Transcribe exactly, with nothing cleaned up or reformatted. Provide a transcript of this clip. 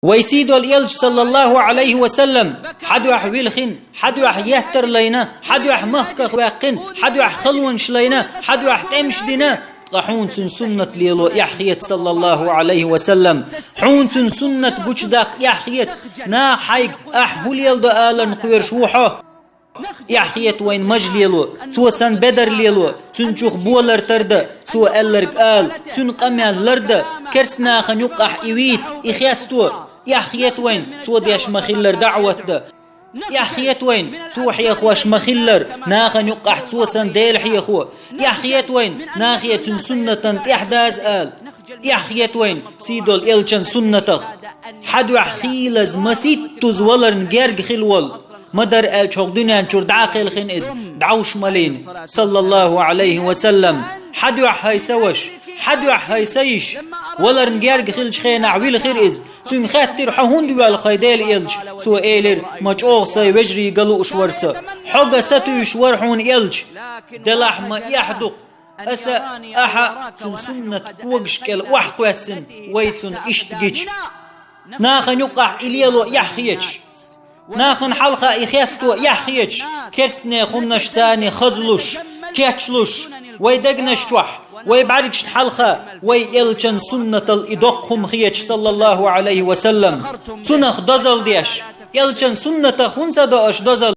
Вай сийдолу элча, саллаллаху Ӏалайхи ва саллам, хьан дуьхьа вилхина, хьан дуьхьа еттар лайна, хьан дуьхьа махках ваьккхина, хьан дуьхьа халонаш лайна, хьан дуьхьа тӀемаш дина, ткъа хьуна цуьнан суннат лело эхь хета, саллаллаху Ӏалайхи ва саллам. Хьуна цуьнан суннат гучудаккха эхь хета, наха хьайга ахь хӀун леладо аларна кхоьруш ву хьо. Эхь хета вайна маж лело, цо санна бедар лело, цуьнан чух болар тарда, цо аьлларг ала, цуьнан къамел ларда, керстанахана юккъахь и вийца, и хесто. Эхь хета вайна цо деш ма-хиллара даӀват дан. Эхь хета вайна цо хьехош ма-хиллара нахана юккъахь цо санна Дела хьехо. Эхь хета вайна нахе цуьнан суннатан тӀаьхьадаза ала. Эхь хета вайна сийдолу элчан суннатах. Хьан дуьхьа хийлаза масийттаза валарна герга хила волу, ма-дарра аьлча хӀокху дуьнен чуьра дӀа а кхелхина иза, дӀовш ма лийна, саллаллаху Ӏалайхи ва саллам. Хьан дуьхьа, хӀай сан ваша, хьан дуьхьа, хӀай сан йиша, валарна герга хиллачу хенахь вилхира иза. Цуьнга хаьттира: «Хьо хӀунда воьлла, хӀай Делан элча?» Цо элира: «Ма чӀогӀа сайн вежарий ган лууш вара сан. Хьо ган сатуьйсуш вара хьуна, элча. Делахь ма эхь ду-кх аса, ахьа цуьнан суннат когаш кӀел охьакхоьссина, вай цунна иштта гича». Нахана юккъахь и лело эхь хеташ, нахана хьалха и хесто эхь хеташ, керстанех хӀуманаш царна хазлуш, кечлуш, вай дегнаш чохь, вай бӀаьргашна хьалха, вай элчан суннатал и доккха хӀума хеташ, саллаллаху Ӏалайхи ва саллам. Цунах дозалла деш, элчан суннатах хӀунда ца до аша дозалла?